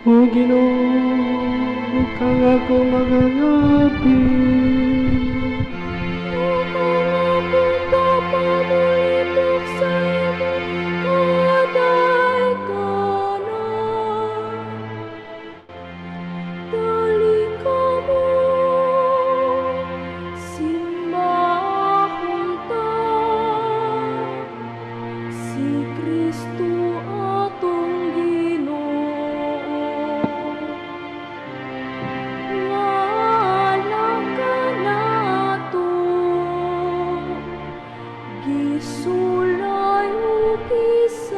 O Ginoo, ug ang akong mga ngapil. Ug ang akong papa molipok sa imong kadaykanan. Dali kamo, simbahon ta si Kristo atong Ginoo nga alang kanato gisulay ug gisakit.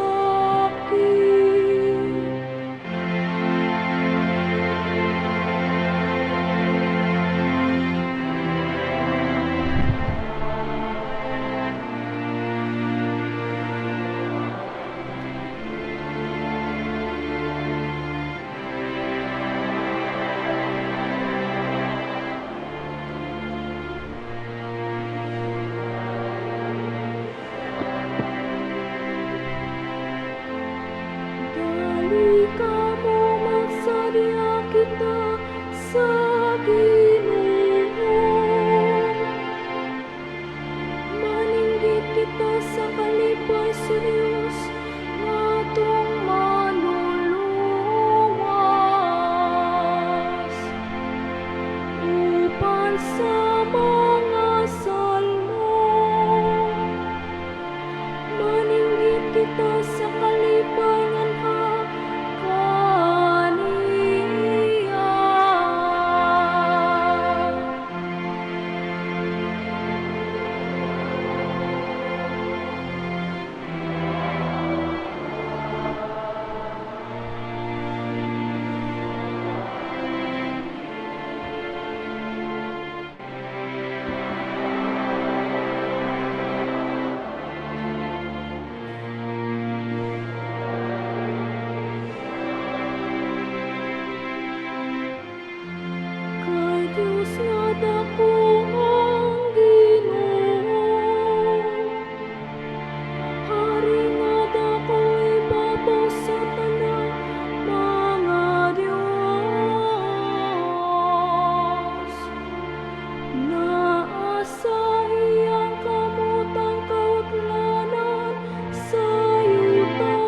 Dali kamo, magsadya kita sa Ginoo. Maninggit kita sa kalipay sa Dios nga atong Manluluwas. Upan sa mga salmo, maninggit kita sa kalipay nganha kaniya. Kay Dios nga dako ang Ginoo, Hari nga dako ibabaw sa tanang mga Diyos. Naa sa iyang kamot ang kautlanan sa yuta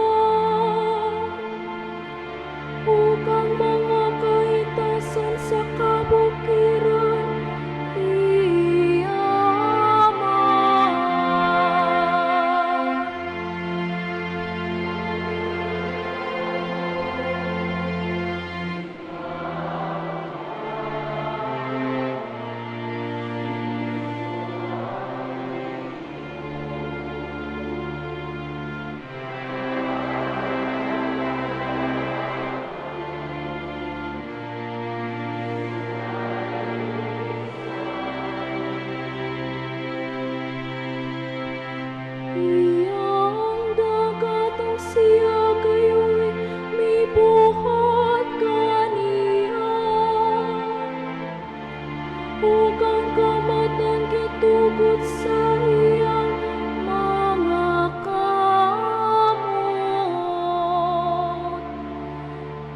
ug ang mga kahitasan sa kabukiran iya man. Iyang dagat ang siya gayoy mibuhat kaniya, ug ang kamatngon gitugot sa iyang mga kamot.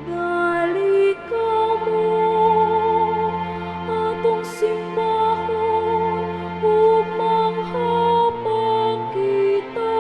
Dali kamo, atong simbahon ug manghapak kita.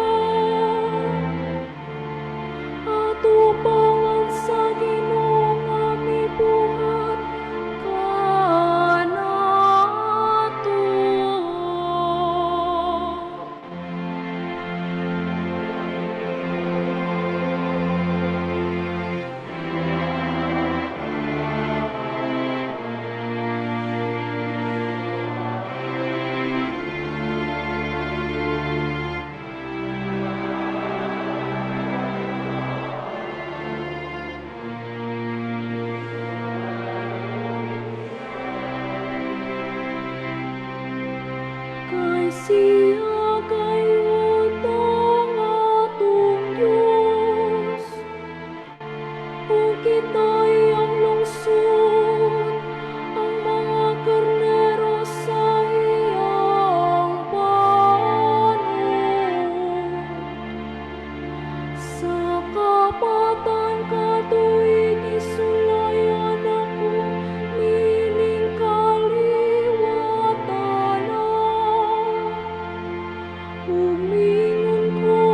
Ug miingon ko,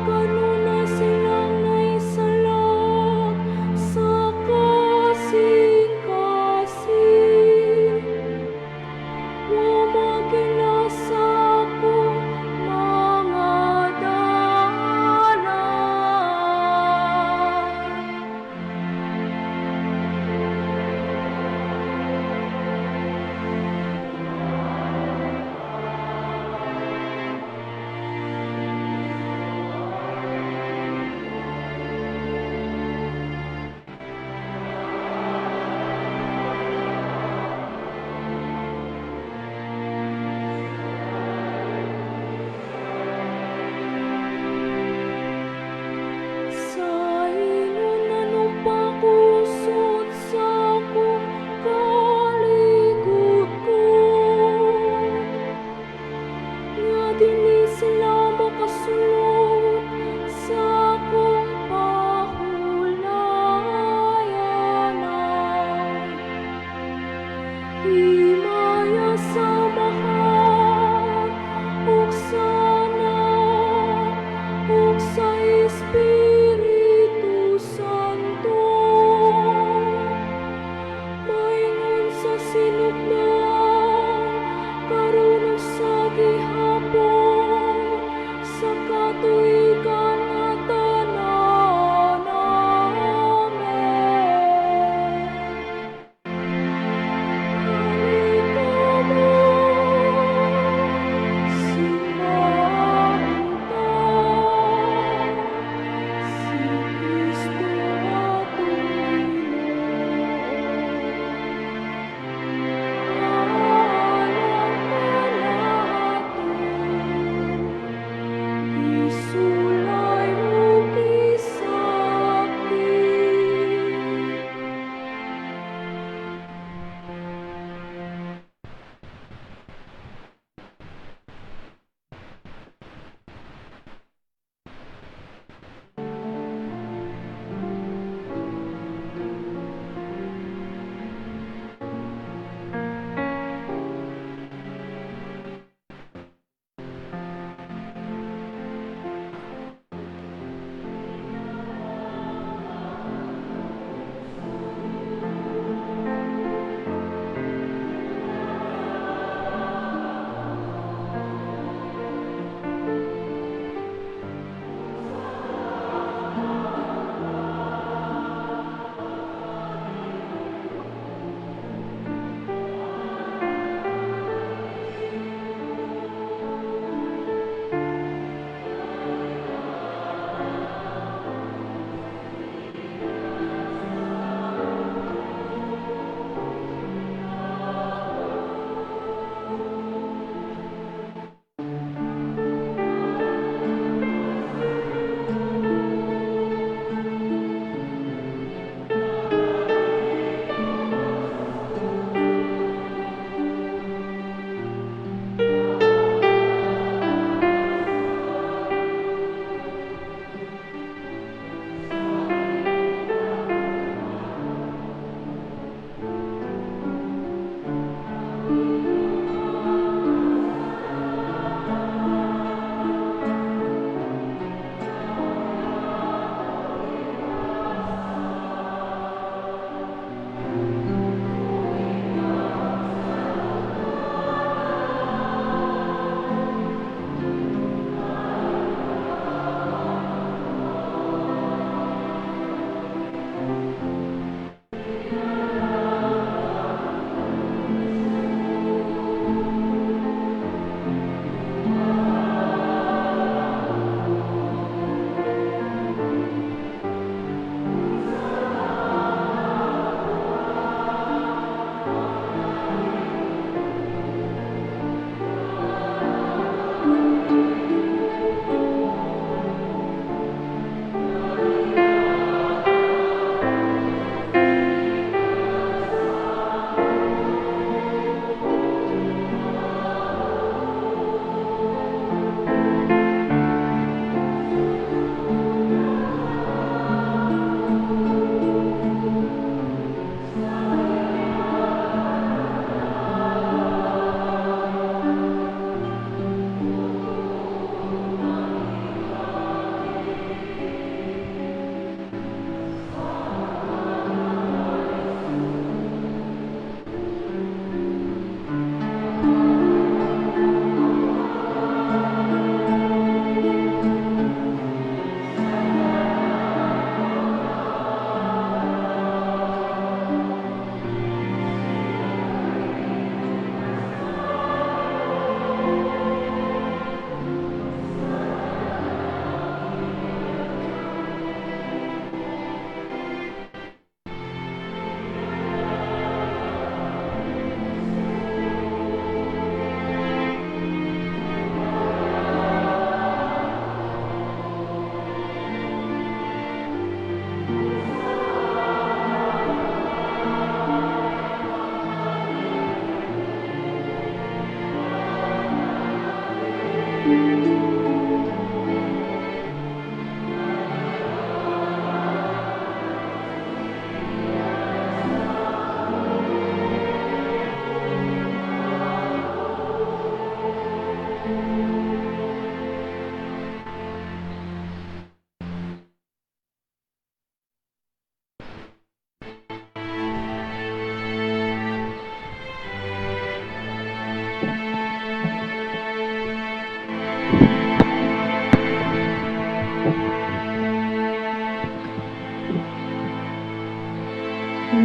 kanunay silang naisalag sa kasing-kasing. Wa makaila sa akong mga dalan.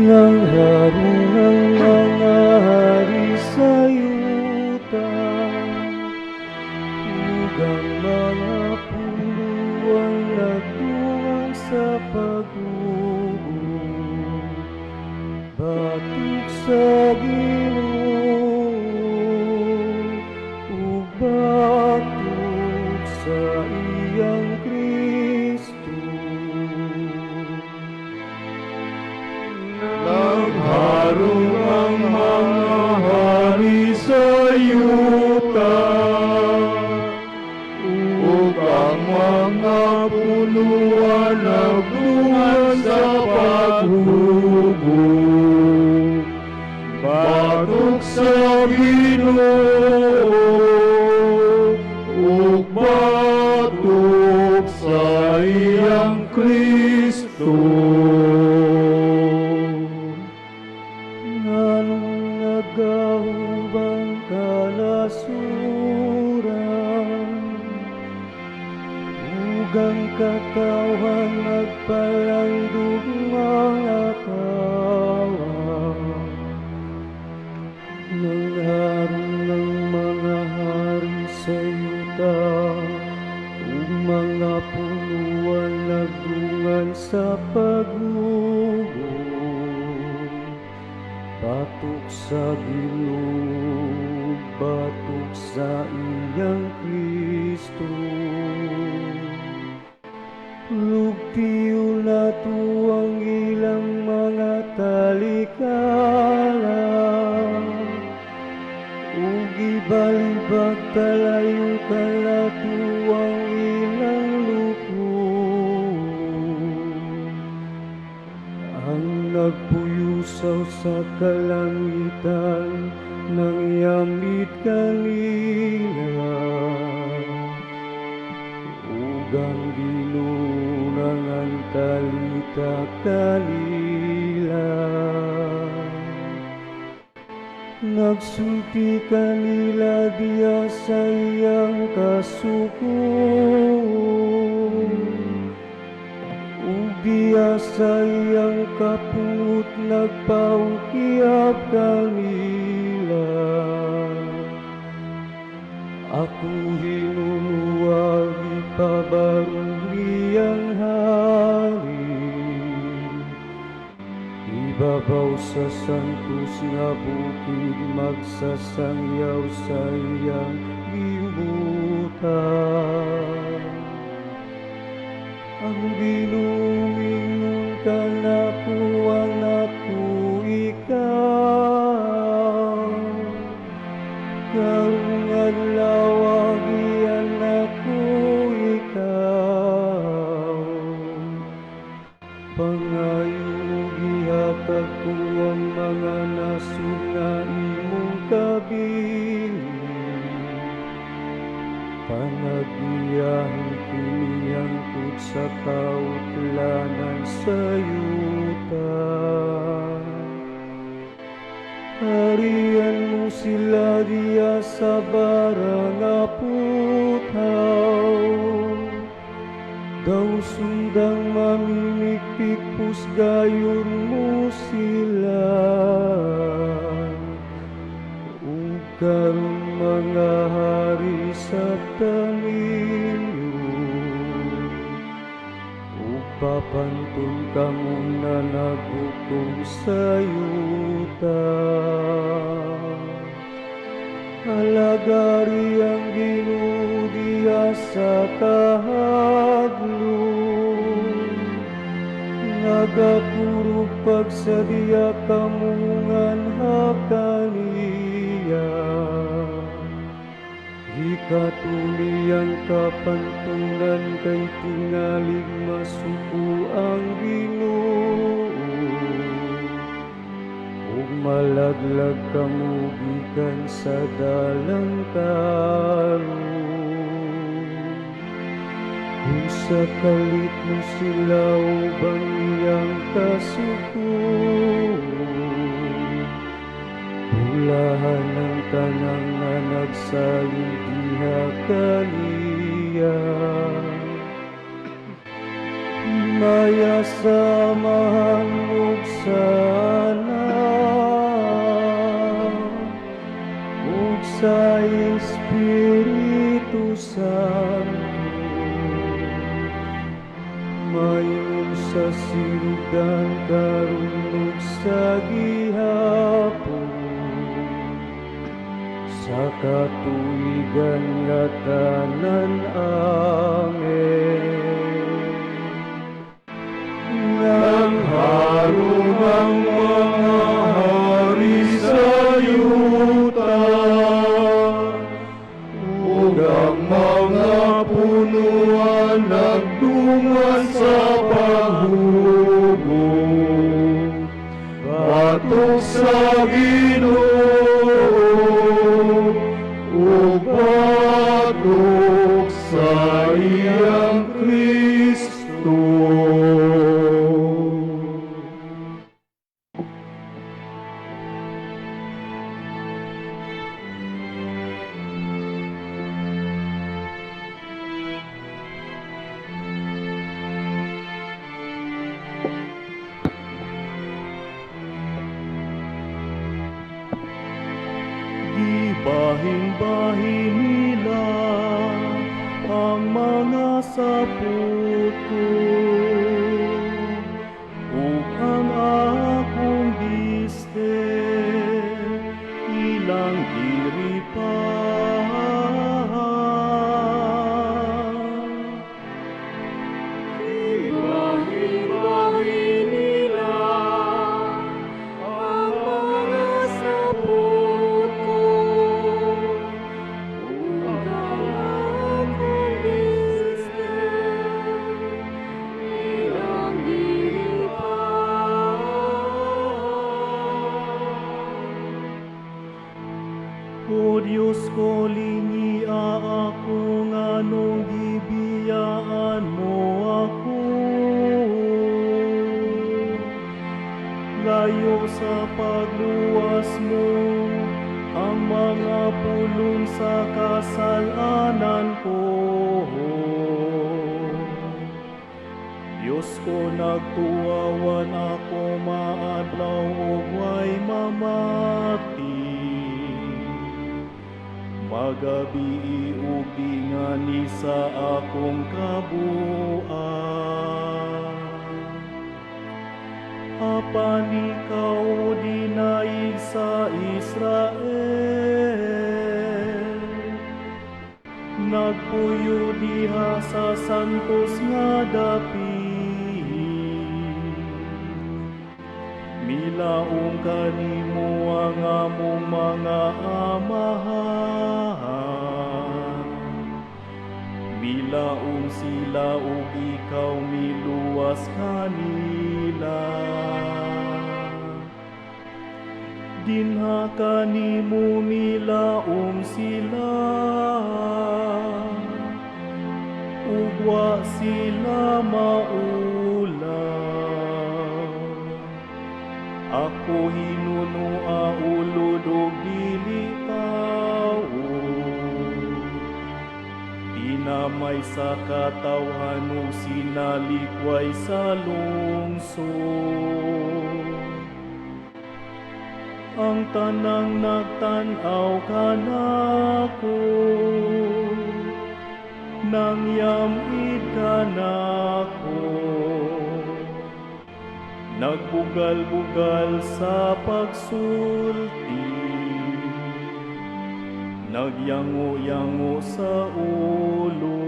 Nangharong ang mga hari sa yuta ug ang mga puloan nagdungan sa paghugo batok sa Ginoo ug batok sa iyang Kristo. Nangharong ang mga hari sa yuta ug ang mga puloan nagdungan sa paghugo batok sa Ginoo ug batok sa iyang Kristo. Nganong nagahubang kanasuran ug ang katawhan nagpalandog mga tawa? Nangharong ang mga hari sa yuta ug mga puloan nagdungan sa paghugo batok sa Ginoo, batok sa iyang Kristo. Lugtiyon nato ang ilang mga talikala ug ibalibag talayukan nato ang ilang lukod. Ang nagpuyusaw sa kalangitan nangyamit kanila ug ang Ginoo nangantalita kanila. Nagsulti kanila diha sa iyang kasuko ug diha sa iyang kapungot nagpaukiab kanila. Ako hinunua ipabarong iyang hari ibabaw sa santos nga bukid, magsasangyaw sa iyang gibuhat. Ang Ginoo miingon kanako, "Anak ko ikaw. Karong adlaw gianak ko ikaw. Pangayo ug ihatag ko ang mga nasod nga imong kabilin. Panag-iyahi kini hangtod sa kautlanan sa yuta. Harian mo sila diya sa bara nga puthaw. Daw sundang mamimikpik, pusgayon mo sila. Ug karon mga hari sabta ninyo ug papanton kamo nga naghukom sa yuta. Alagari ang Ginoo diya sa kahadlok. Nagakurog pagsadya kamo nganha kaniya. Gikatuli ang kapantunan kay tingalig masuko ang Ginoo ug malaglag kamo gikan sa dalang karon. Kung sa kalit mo sila ubang iyang kasuko, bulahan ang tanang nga nagsalig diha kaniya. Himaya sa Amahan ug sa Anak ug sa Espiritu Santo, mayon sa sinugdan karon ug sa gihapon, sa katuigan nga tanan. Amen. Nangharong ang mga hari sa yuta ug ang mga punuan nagdungan sa paghugo batok sa Ginoo ug batok sa iyang Kristo. Gibahin-bahin nila ang mga sapot ko ug ang akong biste ilang giripahan. Gibahin-bahin nila ang mga sapot ko ug ang akong biste ilang giripahan. O Diyos ko, lingia ako, nganong gibiyaan mo ako. Layo sa pagluwas mo ang mga pulong sa kasalanan ko. Diyos ko, nagtuawan ako maadlaw ug way mamati. Magabii ug di ngani sa akong kabuan. Apan ikaw dinaig sa Israel, nagpuyo diha sa santos nga dapit. Milaom kanimo ang among mga amahan. Milaom sila ug ikaw miluwas kanila. Dinha kanimo milaom sila ug wa sila maulaw. Ako hinunua ulod ug dili tawo. Tinamay sa katawhan ug sinalikway sa lungsod. Ang tanang nagtan-aw kanako nangyamid kanako, nagbugal-bugal sa pagsulti, nagyango-yango sa ulo.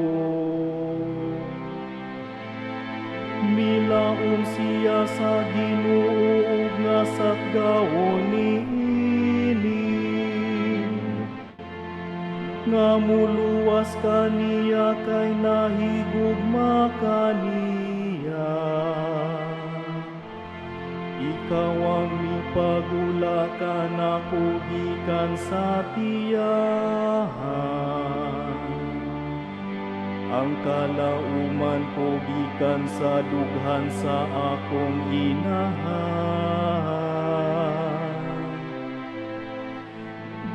Milaom siya sa Ginoo ug nasakgawon niini. Nga muluwas kaniya kay nahigugma kaniya. Ikaw ang mipag-ula kanako gikan sa tiyahan. Ang kalauman ko gikan sa dughan sa akong inahan.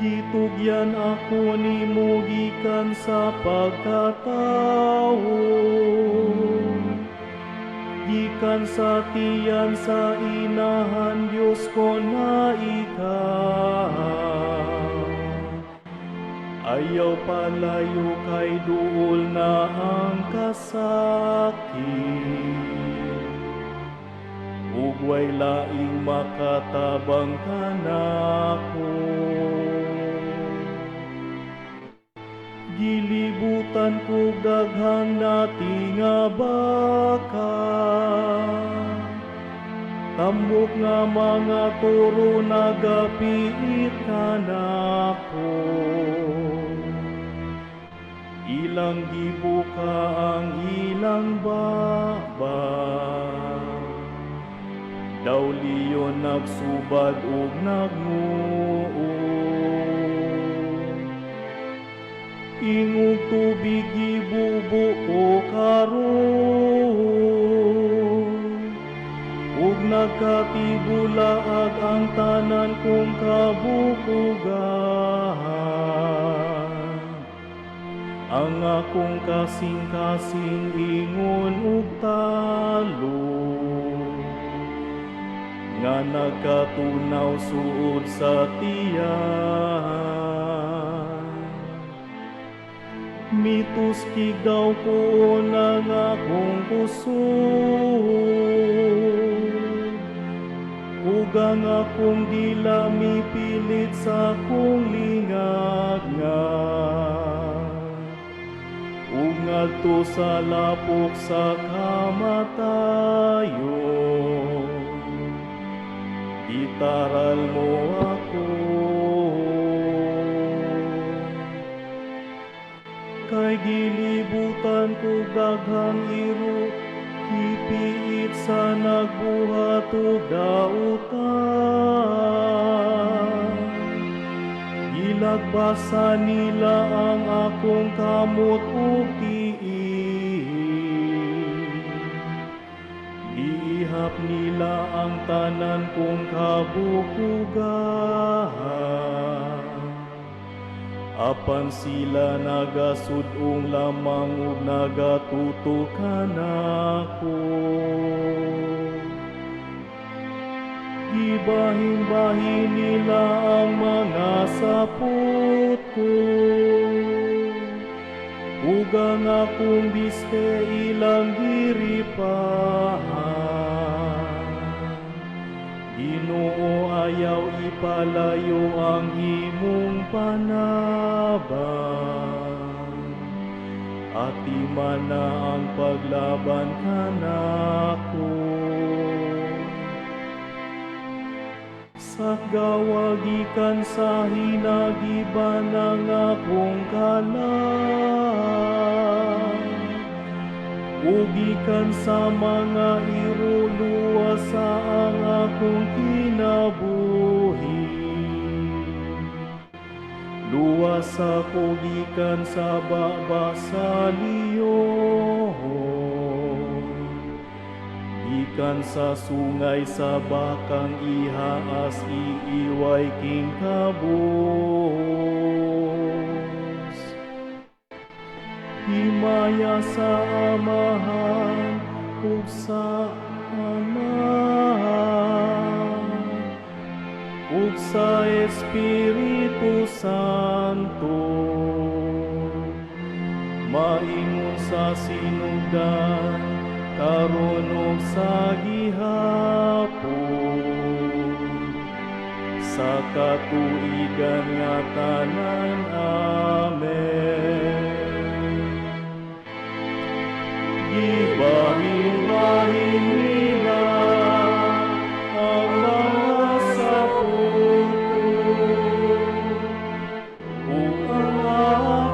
Gitugyan ako nimo gikan sa pagkatawo, gikan sa tiyan sa inahan, Diyos ko na ikaw. Ayaw palayo kay duol na ang kasakit ug way laing makatabang kanako. Gilibutan ko daghang natinga baka. Tambok nga mga toro nagapiit kanako. Ilang gibuka ang ilang baba. Daw leon nagsubad ug nagmuo. Ingog tubig gibubo ko karon ug nagkatibulaag ang tanan kong kabukugan. Ang akong kasing-kasing ingon og talo nga nagkatunaw suod sa tiyan. Mituskig daw ko ng akong kusog ug ang akong dila mipilit sa akong lingag-ngag ug ngadto sa lapok sa kamatayon. Gitaral mo ako. Kay gilibutan ko daghang iro, gipiit sa nagbuhat og dautan. Gilagbasa nila ang akong kamot ug tiil. Giihap nila ang tanan kong kabukugan. Apan sila nagasud-ong lamang ug nagatuto kanako. Gibahin-bahin nila ang mga sapot ko ug ang akong biste ilang giripahan. Ginoo, ayaw ipalayo ang imong panabang. Atimana ang paglaban kanako. Sakgawa gikan sa hinagiban ang akong kalag ug gikan sa mga iro luwasa ang akong kinabuhi. Luwasa ko gikan sa baba sa leon, gikan sa sungay sa bakang ihaas iiway king kabos. Himaya sa Amahan ug sa Anak ug sa Espiritu Santo, maingon sa sinugdan, karon ug sa gihapon, sa katuigan nga tanan. Amen. Gibahin-bahin nila ang mga sapot ko ug ang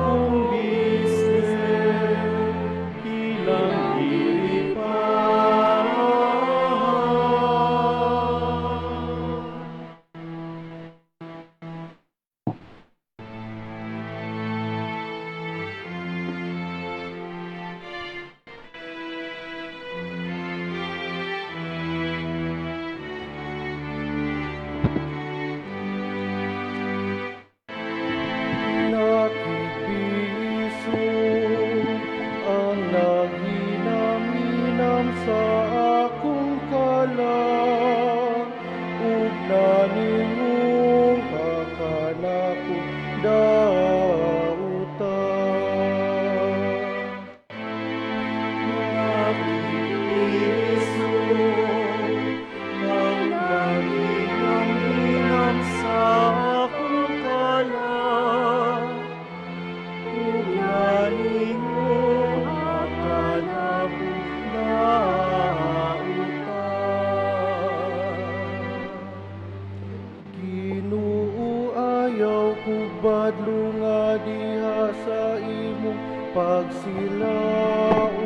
pagsilaot,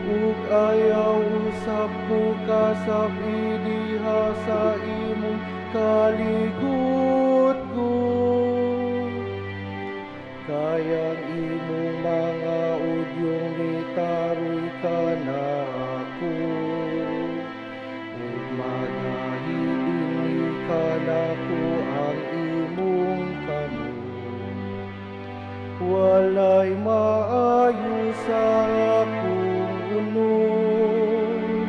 ug ayaw usab ko kasab-i diha sa imong kaligutgot. Kay ang imong mga udyong mitaroy kanako, ug magahi dinhi kanako ang imong kamot. Walay maayo sa akong unod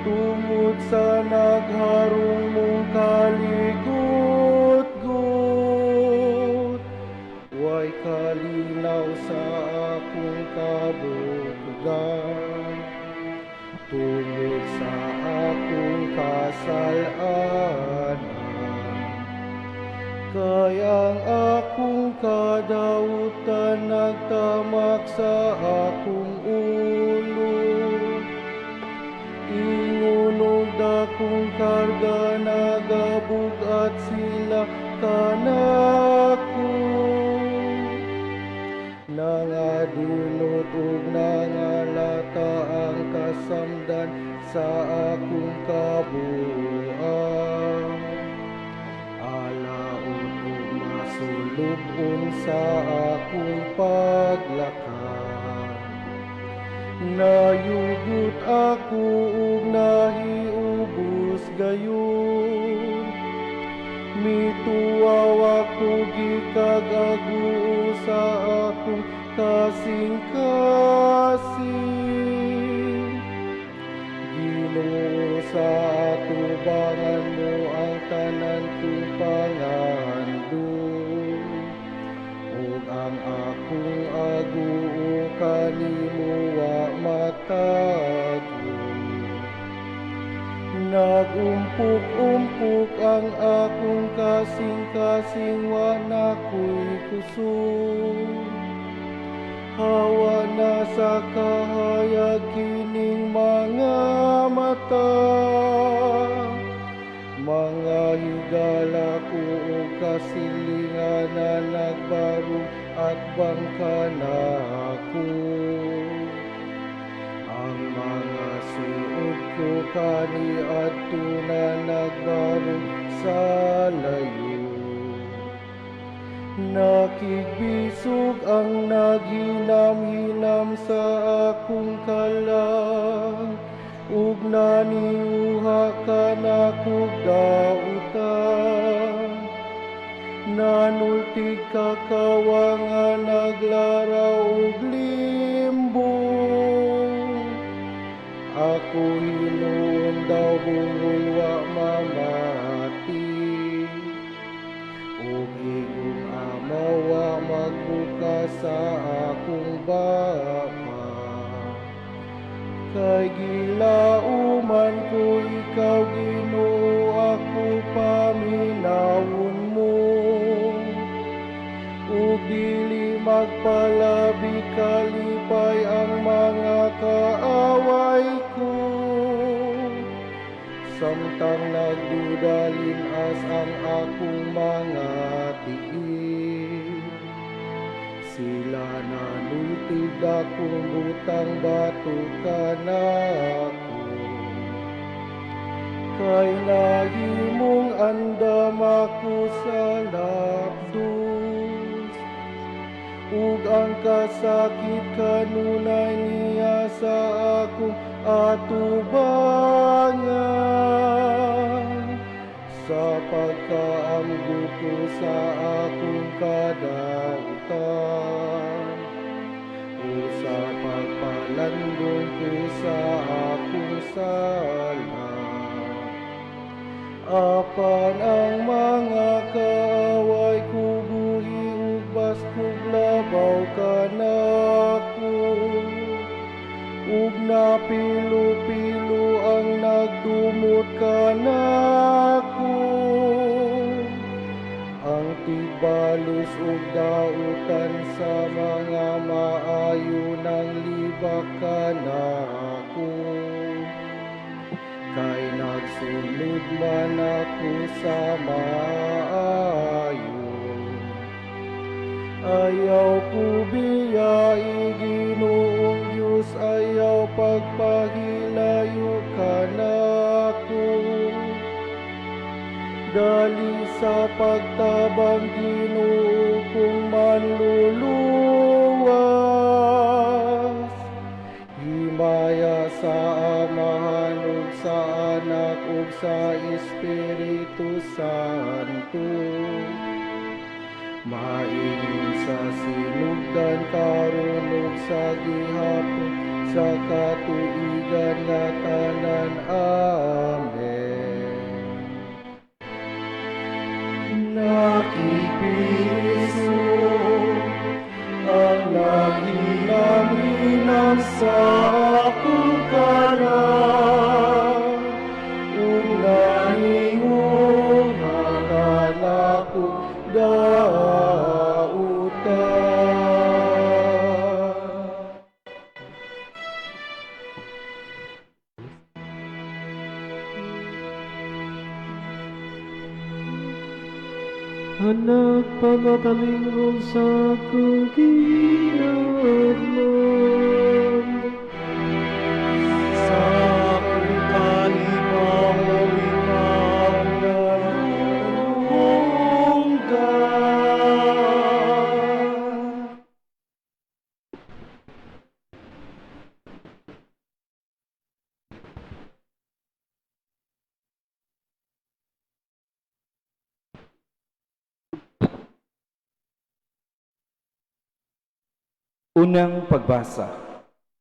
tungod sa nagharong mong kaligutgot. Way kalinaw sa akong kabutugan tungod sa akong kasal-anan. Kay ang akong kadautan nagtamak sa akong ulo. Ingon og dakong karga, nagabug-at sila kanako. Nangadunot ug nangalata ang kasamdan sa akong kabuang. Alaot ug masulub-on sa akong paglakang. Nayugot ako ug nahiubos gayon. Mituaw ako gikag aguo sa akong kasing-kasing. Ginoo, sa atubangan mo ang tanan kong pangandoy, ug ang akong aguo kanimo wa matago. Nagumpok-umpok ang akong kasing-kasing, wa na ko'y kusog. Hawa na sa kahayag kining mga mata. Mga higala ko og kasilingan na nagbarog atbang kanako. Ang mga suod ko kaniadto na nagbarog sa layo. Nakigbisog ang naghinam-hinam sa akong kalag, ug naninguha kanakog dautan. Nanultig kakawa nga naglaraw og limbong. Ako hinuon daw bungol wa mamati, ug igong amaw wa magbukas sa akong baba. Kay gilauman ko ikaw, Ginoo, ako paminawon mo. Ug dili magpalabi kalipay ang mga kaaway ko samtang nagdudalin-as ang akong mga tiil. Sila nanultig dakong butang bato kanako. Kay nahimong andam ako sa lapdos, ug ang kasakit kanunay niya sa akong atubangan. Sa pagkaamgo ko sa akong kadautan o sa pagpalandong ko sa akong sala. Apan ang mga kaaway ko buhi ug baskog labaw kanako, ug napilo-pilo ang nagdumot kanako. Ang tigbalos ug dautan sa mga maayo nang libak kanako, kay nagsunod man ako sa maayo. Ayaw ko biyai, Ginoong Diyos, ayaw pagpahilayo kanako. Dali sa pagtabang, Ginoo, kong manluluwas. Himaya sa Amahan ug sa Anak ug sa Espiritu Santo. Maingon sa sinugdan, karon ug sa gihapon, sa katuigan nga tanan. Amen. Nakipiso ang naghinam-hinam sa akong kanan ug nahingon nga kanako dautan. Anak, pamatalingog sa akong giinatman. Sa akong kalipaw, ikaw nalunggan. Unang pagbasa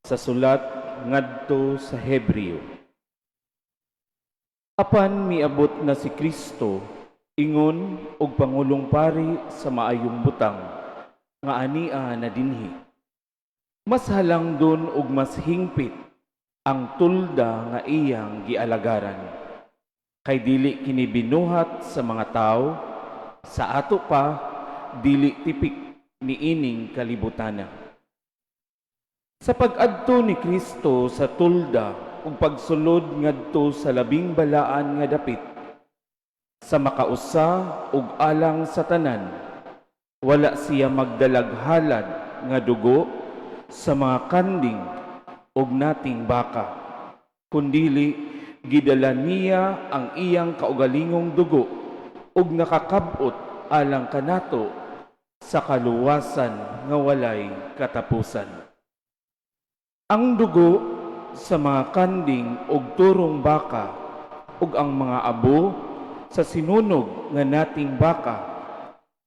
sa sulat ngadto sa Hebreo. Apan miabot na si Kristo ingon og pangulong pari sa maayong butang nga ania na dinhi. Mas halangdon og mas hingpit ang tulda nga iyang gialagaran. Kay dili kini binuhat sa mga tawo, sa ato pa dili tipik niining kalibutana. Sa pag-adto ni Kristo sa tulda ug pagsulod ngadto sa labing balaan nga dapit, sa makausa ug alang sa tanan, wala siya magdalag halad nga dugo sa mga kanding ug nating baka, kundili gidala niya ang iyang kaugalingong dugo ug nakakab-ot alang kanato sa kaluwasan nga walay katapusan. Ang dugo sa mga kanding ug turong baka ug ang mga abo sa sinunog nga nating baka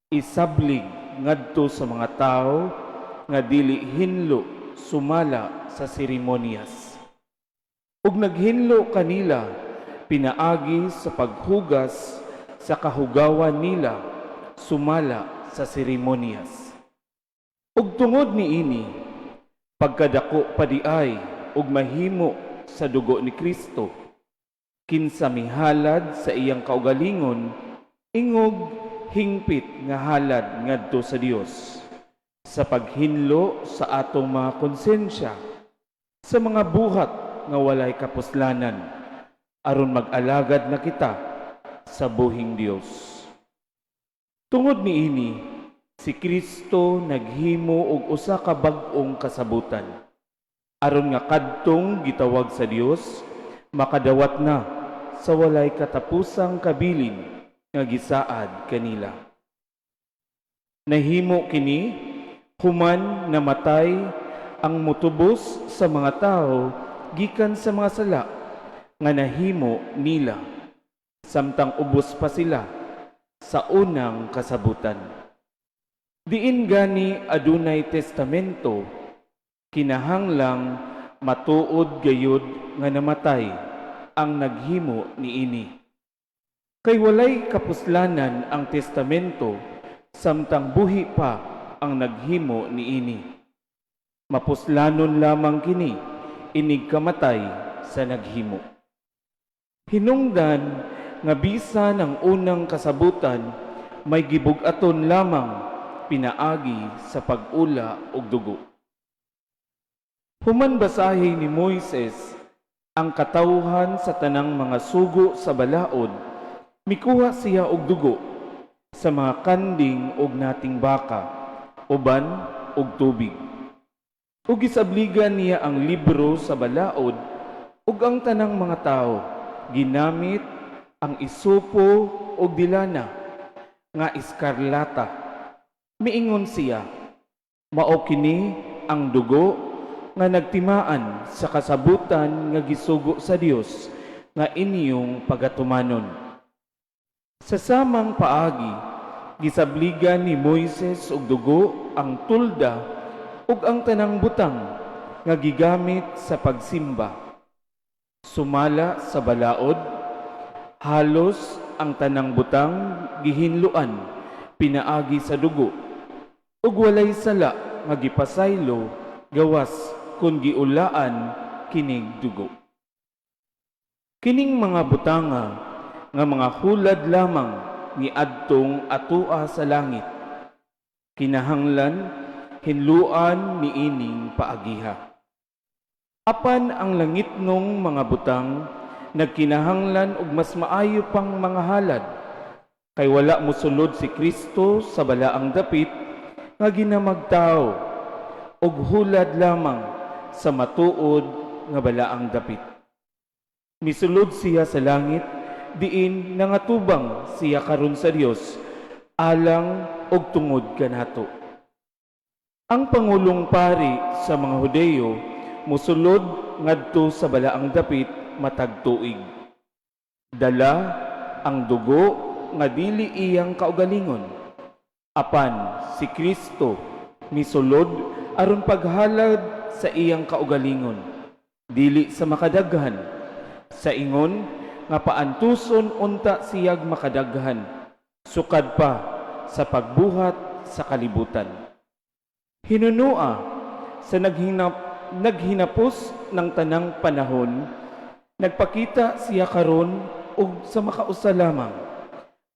isablig ngadto sa mga tawo nga dili hinlo sumala sa seremonyas. Ug naghinlo kanila pinaagi sa paghugas sa kahugawan nila sumala sa seremonyas. Ug tungod niini, pagkadako pa diay ug mahimo sa dugo ni Kristo, kinsa mihalad sa iyang kaugalingon, ingog hingpit nga halad ngadto sa Dios sa paghinlo sa atong mga konsensya sa mga buhat nga walay kapuslanan, aron mag-alagad na kita sa buhing Dios. Tungod niini, si Kristo naghimo og usa ka bag-ong kasabutan, aron nga kadtong gitawag sa Dios makadawat na sa walay katapusang kabilin nga gisaad kanila. Nahimo kini human namatay ang mutubos sa mga tawo gikan sa mga sala nga nahimo nila, samtang ubos pa sila sa unang kasabutan. Diin gani adunay testamento, kinahanglang matuod gayud nga namatay ang naghimo niini. Kay walay kapuslanan ang testamento samtang buhi pa ang naghimo niini. Mapuslanon lamang kini inig kamatay sa naghimo. Hinungdan nga bisan ang unang kasabutan may gibug-aton lamang pinaagi sa pag-ula og dugo. Human basahi ni Moises ang katawhan sa tanang mga sugo sa balaod, mikuha siya og dugo sa mga kanding og nating baka, uban og tubig. Ug gisabligan niya ang libro sa balaod ug ang tanang mga tawo ginamit ang isupo ug dilana nga iskarlata. Miingon siya, "Mao kini ang dugo nga nagtimaan sa kasabutan nga gisugo sa Dios nga inyong pagatumanon." Sa samang paagi, gisabligan ni Moises og dugo ang tulda ug ang tanang butang nga gigamit sa pagsimba. Sumala sa balaod, halos ang tanang butang gihinloan pinaagi sa dugo, ug walay sala nga gipasaylo gawas kun giulaan kinig dugo. Kining mga butanga nga mga hulad lamang niadtong atoa sa langit, kinahanglan hinluan niining paagiha. Apan ang langitnong mga butang nagkinahanglan og mas maayo pang mga halad, kay wala mosulod si Kristo sa balaang dapit nga ginamagtao og hulad lamang sa matuod nga balaang dapit. Misulod siya sa langit, diin nangatubang siya karon sa Dios alang og tungod kanato. Ang pangulong pari sa mga Hudeyo mosulod ngadto sa balaang dapit matag tuig. Dala ang dugo nga dili iyang kaugalingon. Apan si Kristo misulod aron paghalad sa iyang kaugalingon, dili sa makadaghan, sa ingon nga paantuson unta siyag makadaghan, sukad pa sa pagbuhat sa kalibutan. Hinunua sa naghinapos ng tanang panahon, nagpakita siya karon og sa makausa lamang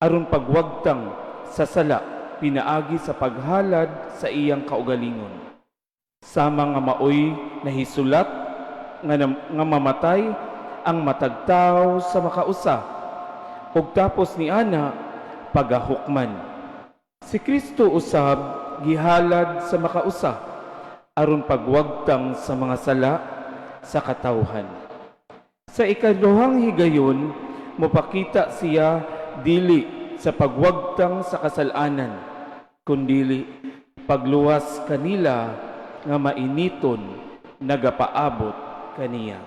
aron pagwagtang sa sala pinaagi sa paghalad sa iyang kaugalingon. Sama nga maoy nahisulat nga mamatay ang matag tawo sa makausa ug tapos ni ana pagahukman. Si Kristo usab gihalad sa makausa aron pagwagtang sa mga sala sa katawhan. Sa ikaduhang higayon mopakita siya dili sa pagwagtang sa kasalanan, kundili pagluwas kanila nga mainiton nagapaabot kaniya.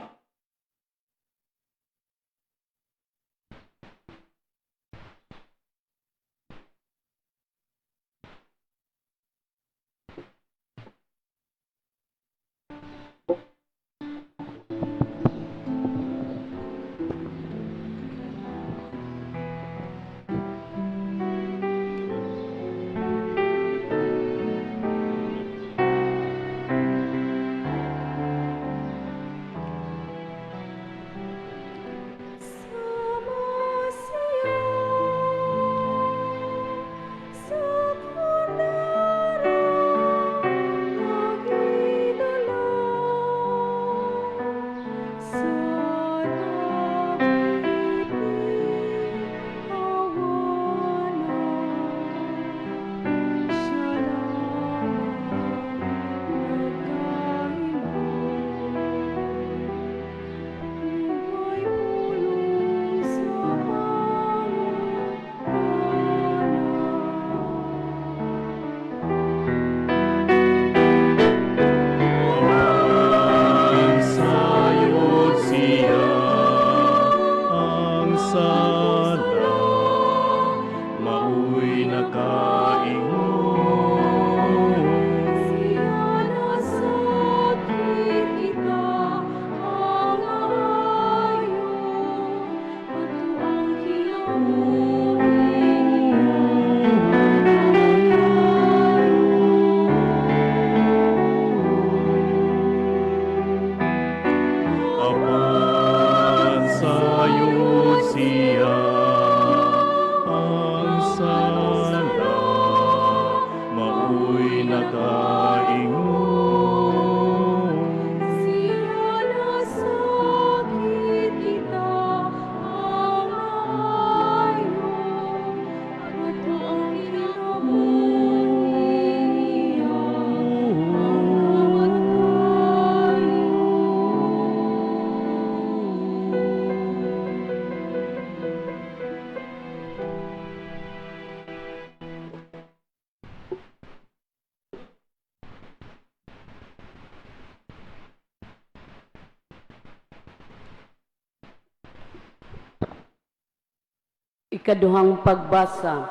Ikaduhang pagbasa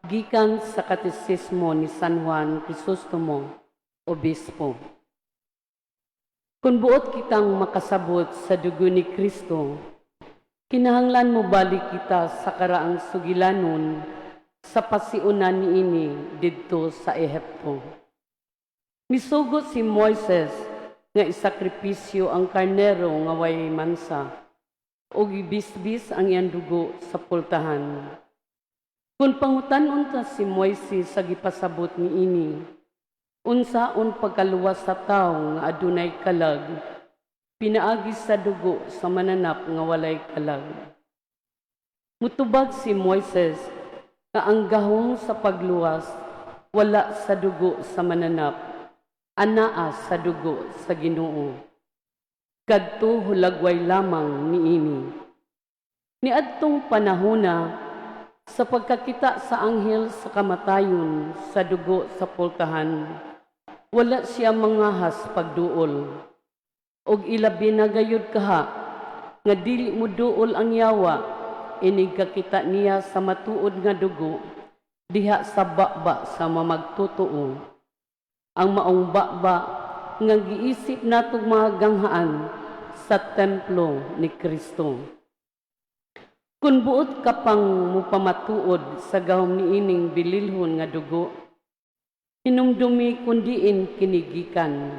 gikan sa Katesismo ni San Juan Crisostomo, Obispo. Kung buot kitang makasabot sa dugo ni Kristo, kinahanglan mobalik kita sa karaang sugilanon sa pasiunan niini didto sa Ehipto. Misugot si Moises nga isakripisyo ang karnero nga way mansa ug ibisbis ang iyang dugo sa pultahan. Kung pangutan-on ta si Moises sa gipasabot niini, unsaon pagkaluwas sa tawo nga adunay kalag, pinaagi sa dugo sa mananap nga walay kalag? Mutubag si Moises nga ang gahom sa pagluwas wala sa dugo sa mananap, anaa sa dugo sa Ginoo. Kadto hulagway lamang niini. Niadtong panahona, sa pagkakita sa anghel sa kamatayon sa dugo sa pultahan, wala siya mangahas pagduol. Og ilabi na gayud kaha nga dili moduol ang yawa inig kakita niya sa matuod nga dugo diha sa baba sa mamagtotoo. Ang maong baba nga giisip natong mga ganghaan sa templo ni Kristo. Kung buot ka pang mupamatuod sa gahom niining bililhon nga dugo, hinumdumi kun diin kini gikan.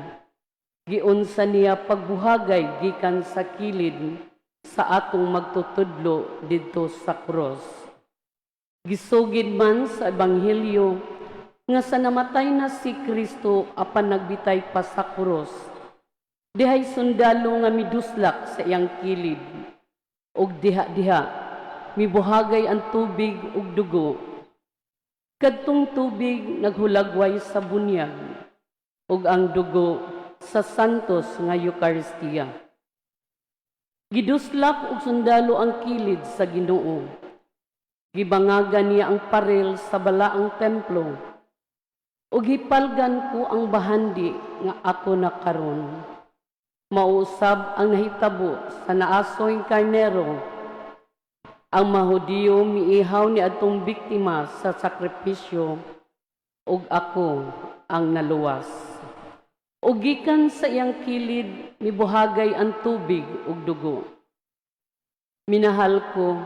Giunsa niya pagbuhagay gikan sa kilid sa atong magtutudlo didto sa krus. Gisugid man sa Ebanghelyo nga sa namatay na si Kristo apan nagbitay pa sa krus, dihay sundalo nga miduslak sa iyang kilid, ug diha-diha mibuhagay ang tubig ug dugo. Kadtong tubig naghulagway sa bunyag, ug ang dugo sa santos nga Eukaristiya. Giduslak og sundalo ang kilid sa Ginoo. Gibangagan niya ang paril sa balaang templo. Ug gipalgan ko ang bahandi nga ako na karon. Mao usab ang nahitabo sa naasoy karnero. Ang mga Hudiyo miihaw ni adtong biktima sa sakripisyo ug ako ang naluwas. Ug gikan sa iyang kilid mibuhagay ang tubig ug dugo. Minahal ko,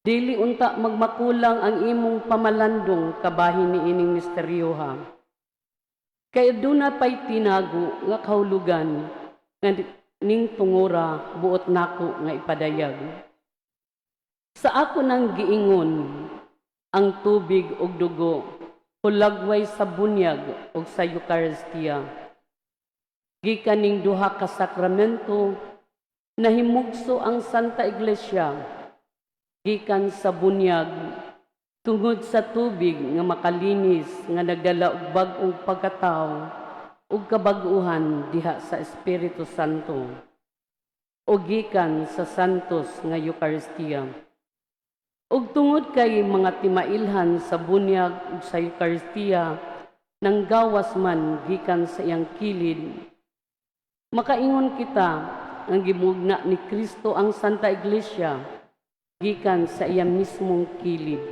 dili unta magmakulang ang imong pamalandong kabahin niining misteryoha. Kay aduna pay tinago nga kahulugan nga ning tungura buot nako nga ipadayag. Sa ako nang giingon, ang tubig ug dugo hulagway sa bunyag ug sa Eukaristiya. Gikan ning duha ka sakramento nahimugso ang Santa Iglesia gikan sa bunyag tungod sa tubig nga makalinis nga nagdala og bag-ong pagkatawo ug kabag-uhan diha sa Espiritu Santo o gikan sa Santos nga Eukaristiya. Ug tungod kay mga timailhan sa bunyag ug sa Eukaristiya nang gawas man gikan sa iyang kilid, makaingon kita ang gimugna ni Kristo ang Santa Iglesia gikan sa iya mismong kilid.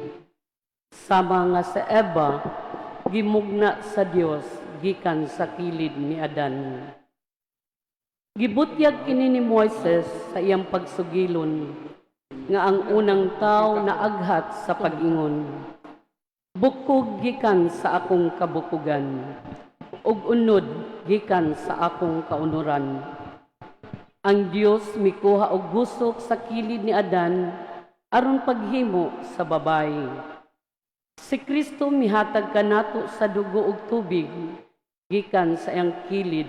Sama nga sa Eva gimugna sa Dios gikan sa kilid ni Adan. Gibutyag kini ni Moises sa iyang pagsugilon nga ang unang tao na aghat sa pag-ingon, "Bukog gikan sa akong kabukugan, ug unod gikan sa akong kaunuran." Ang Dios mikuha og gusok sa kilid ni Adan aron paghimo sa babayi. Si Kristo mihatag kanato sa dugo ug tubig gikan sa iyang kilid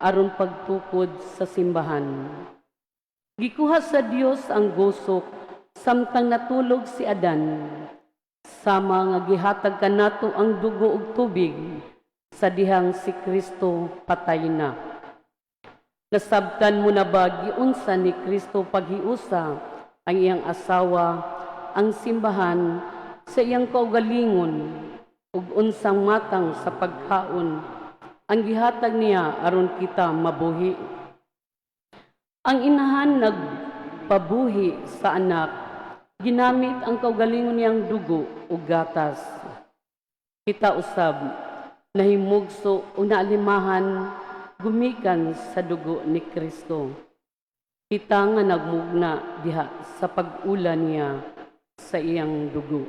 aron pagtukod sa simbahan. Gikuha sa Dios ang gusok samtang natulog si Adan. Sama nga gihatag kanato ang dugo ug tubig sa dihang si Kristo patay na. Nasabtan mo na ba giunsa ni Kristo paghiusa ang iyang asawa, ang simbahan, sa iyang kaugalingon ug unsang matang sa pagkaon ang gihatag niya aron kita mabuhi? Ang inahan nagpabuhi sa anak. Ginamit ang kaugalingon niyang dugo ug gatas. Kita usab nahimugso o naalimahan gumikan sa dugo ni Kristo. Kita nga nagmugna diha sa pag-ula niya sa iyang dugo.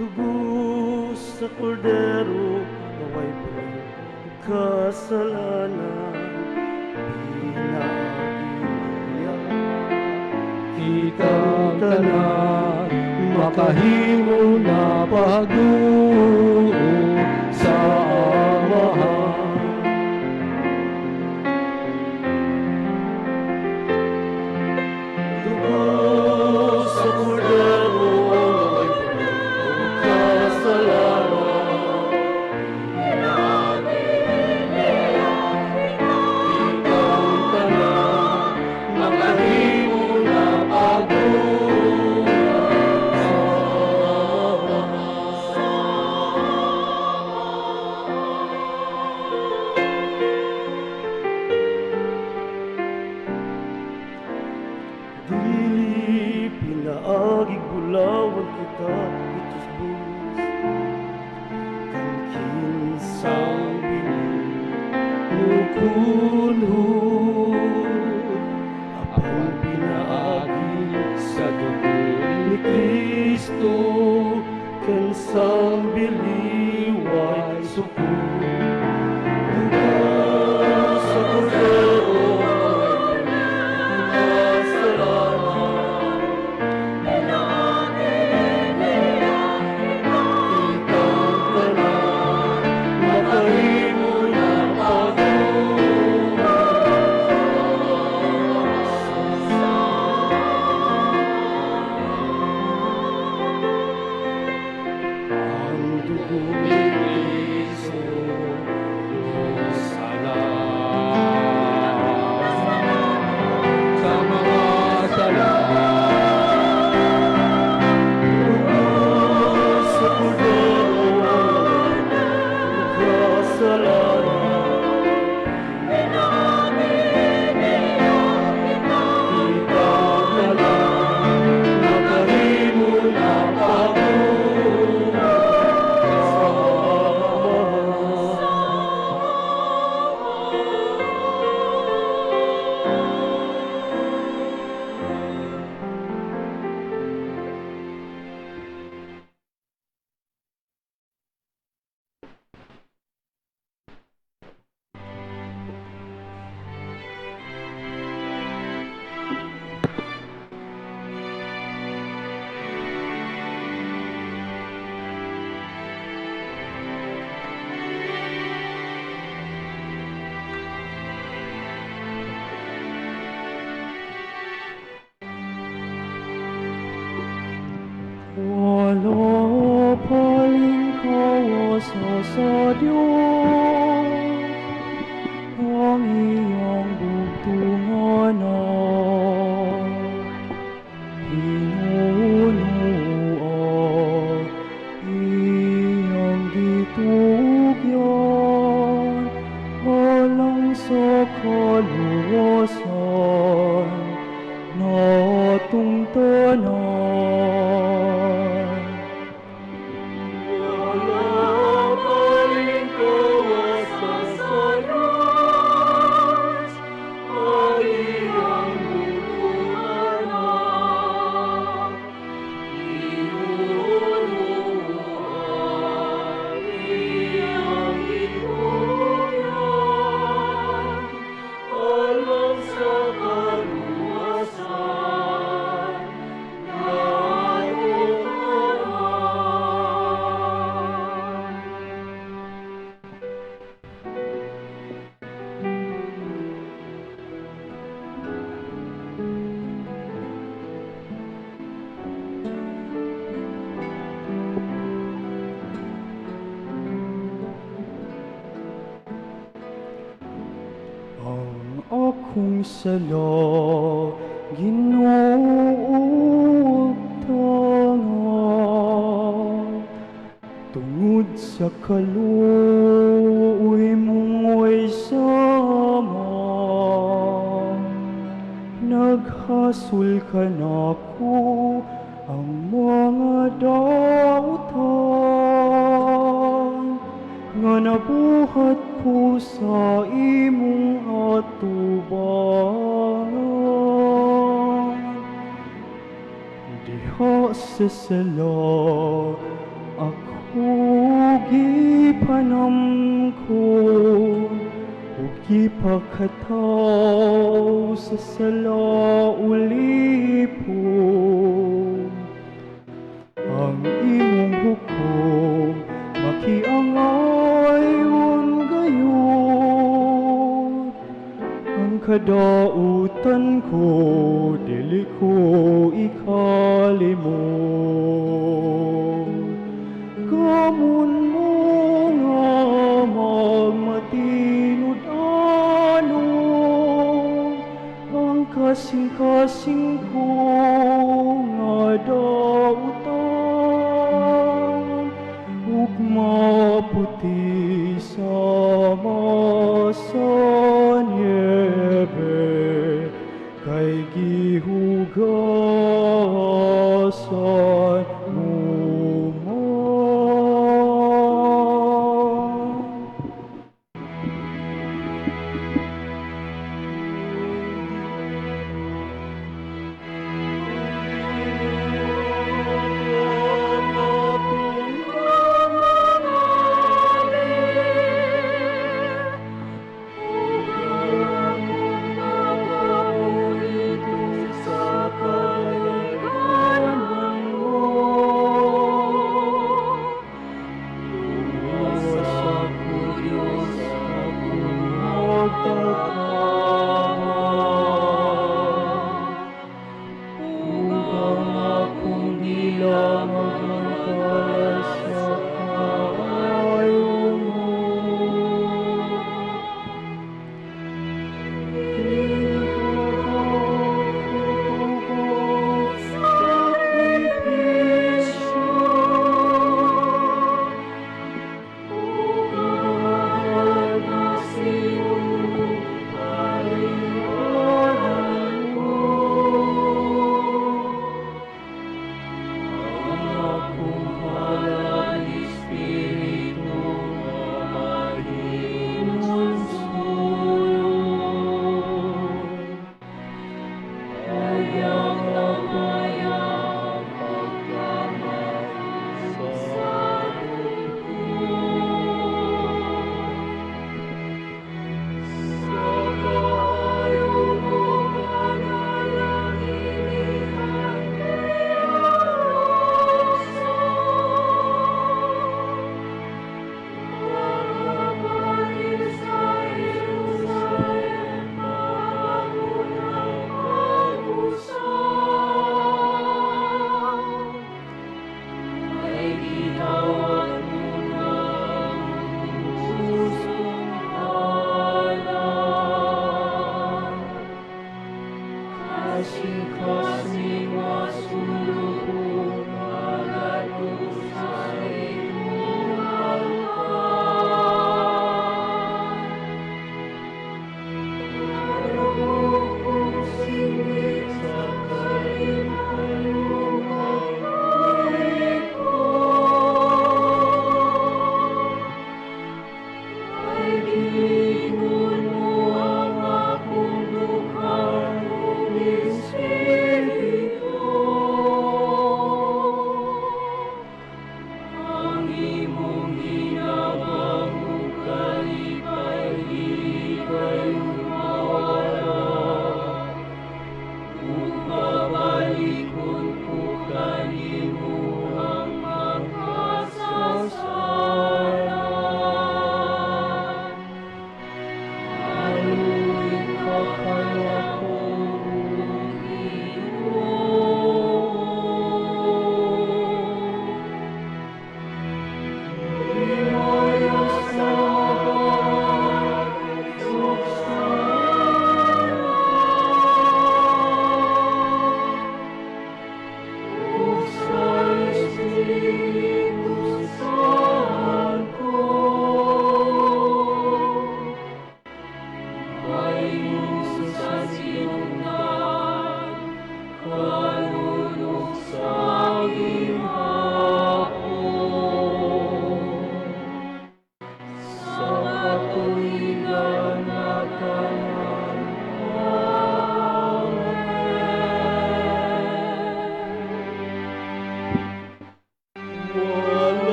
Dugo sa kordero nga way puling kasalanan, pinaagi niya Kitang tanan makahimo na pagduo sa Amahan. Dugo sa kordero nga way puling kasalanan, kitang tanan makahimo na pagduo sa Amahan. Dili pinaagig bulawan kita itusbos, kan kinsang bili mukunhod, apan pinaagi Sa dugo ni Kristo, kansang biliway sukod. Dugo sa kordero, kasalanan, kitang tanan makahimo na pagduo. Ang dugo ni Kristo sala sa mga sala. Dugo sa kordero, kasalanan, kitang tanan makahimo na pagduo sa Amahan. Wala palingkawas sa Diyos ang iyang bugtunganan. Hinunuan iyang gitugyan alang sa kaluwasan natong tanan. Wala palingkawas sa Diyos ang iyang butuanan. Hinunuan iyang gitugyan alang sa kaluwasan. Akong sala, Ginoo, agtanga tungod sa kaluoy mong way sama. Naghasol kanako ang mga dautan nga nabuhat ko sa imong atubangan. Diha sa sala ako gipanamkon ug gipakataw sa sala ulipon. Ang imong hukom makiangayon gayud. Ang kadautan ko dili ko ikalimot. Gamon mo nga magmatinud-anon ang kasing-kasing ko nga dautan ug maputi sama sa niyebe kay gihugasan mo man.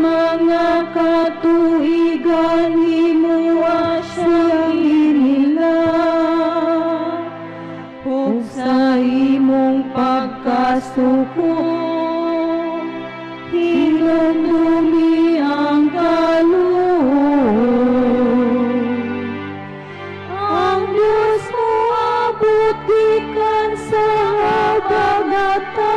mga katuigan, imoha siyang inila. Ug sa imong pagkasuko, hinumdumi ang kaluoy. Ang Diyos moabot gikan sa habagatan,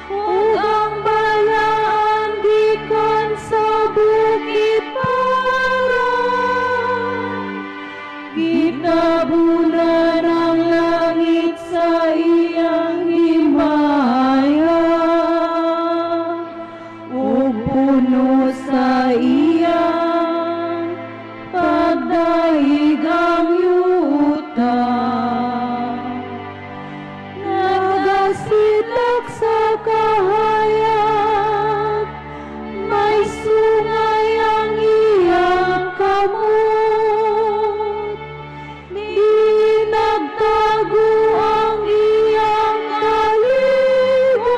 ug ang Balaan gikan sa Bukid Paran. Gitabunan ang langit sa iyang himaya, ug puno sa iyang pagdaig ang yuta. Nagasitak sa kahayag, may sungay ang iyang kamot. Di nagtago ang iyang kalimot.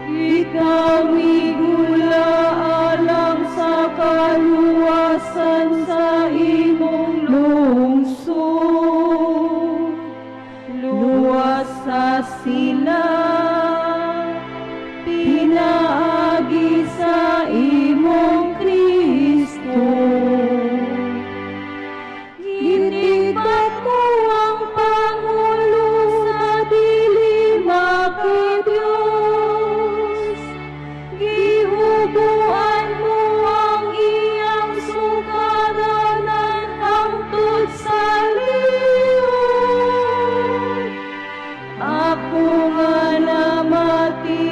Ikaw migula alang sa kaluwasan sa imong lungsod. Luwasa sila, pinaagi sa imong Kristo. Gitigbat mo ang pangulo sa dili maki-Diyos. Gihuboan mo ang iyang sugadanan hangtod sa liot. Ako nga namati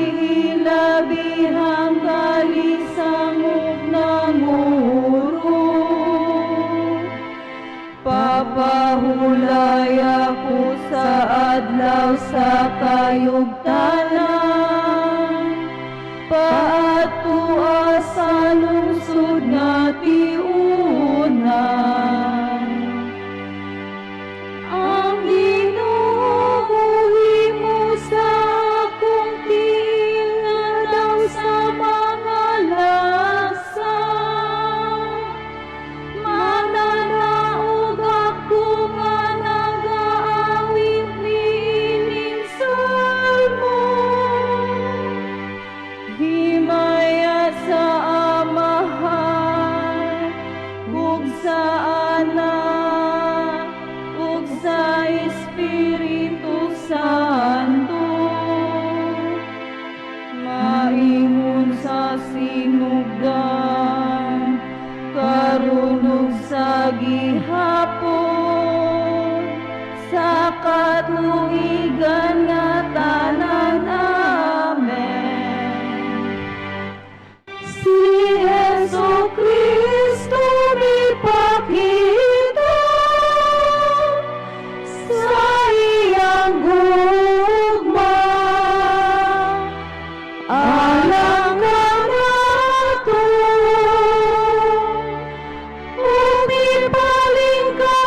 ilabihang kalisang ug nanguro. Papahulay ako sa adlaw sa kayugtanan. Paatua sa lungsod nga tiunan. Ang Ginoo mohimo sa akong tiil nga daw sa mga lasa. Mananaog ako nga nagaawit niining salmo. Himaya sa Amahan, ug sa Anak, ug sa Espiritu Santo. Maingon sa sinugdan, karon ug sa gihapon, sa katuigan nga tanan. Amen. Si Hesu Kristo mipakita sa iyang gugma alang kanato, ug mipalingkamot.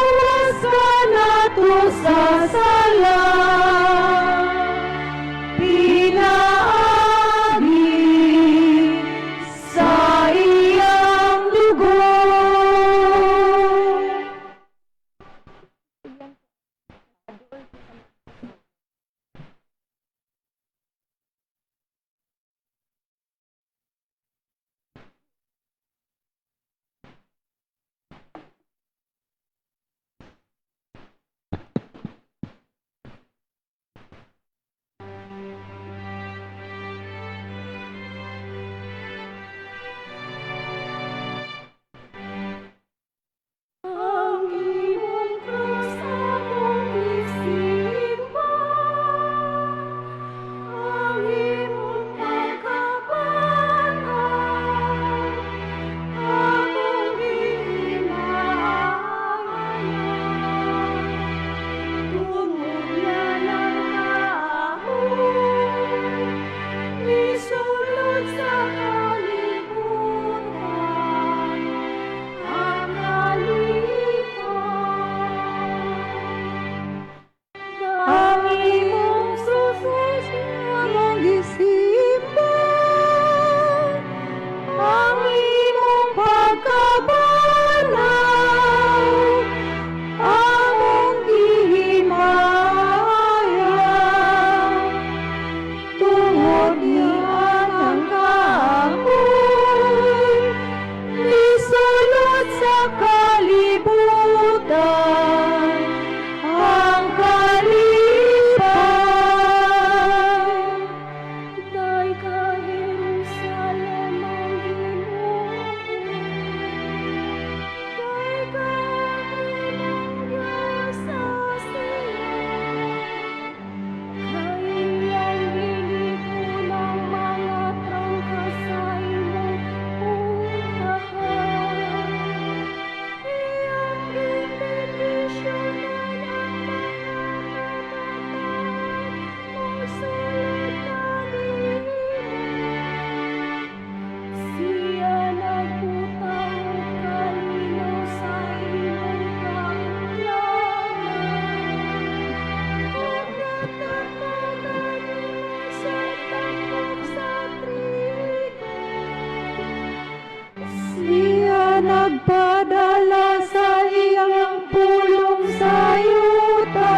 Siya nagpadala sa iyang pulong sa yuta.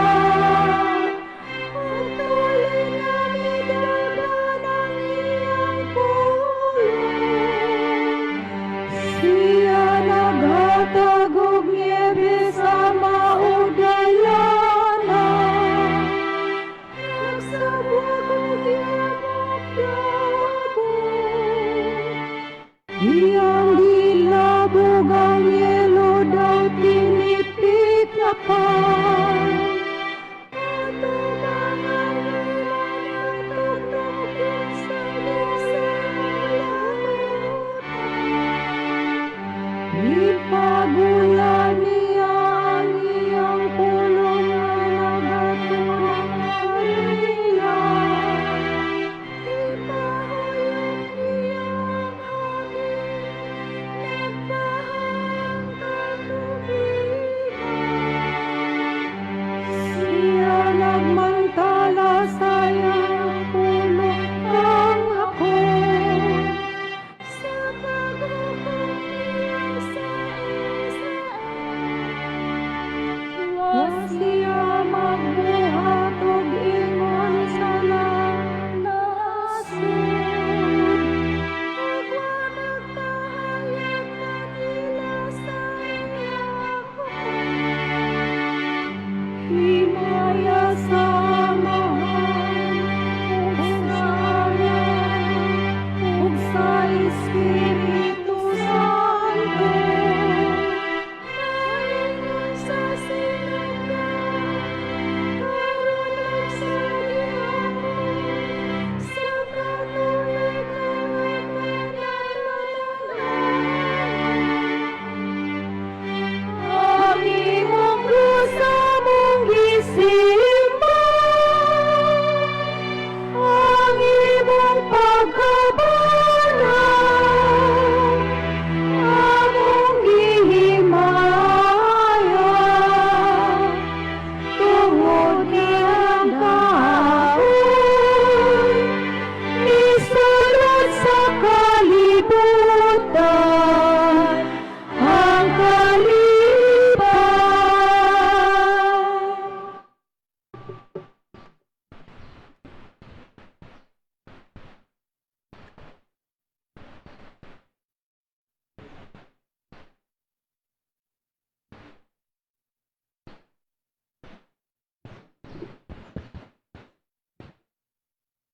Patuloy na midagan ang iyang pulong. Siya naghatag og niebe sa maudayana. Nagsabwag og yabok dagom. Iyang gilabog ang yelo daw tinipik na pan. Atubangan nila natugtugin sa lisutan. Ipagula niya ang iyang pulong nga nagatunong kanila. Gipahuyop niya ang hangin, nagbaha ang katubigan. Siya nagmantala sa iyang pulong ang hakon. Sa paghukom niya sa Israel, wa siya magbuhat og ingon sa nasod. Ug wa magpahayag kanila sa iyang hukom. Himaya sa Amahan ug sa Anak ug sa Espiritu Santo. Maingon sa sinugdan, karon ug sa gihapon, sa katuig ug Ang imong krus among gisimba, ang imong pagkabanhaw among gihimaya, tungod iyang kahoy misulod sa kalibutan ang kalipay.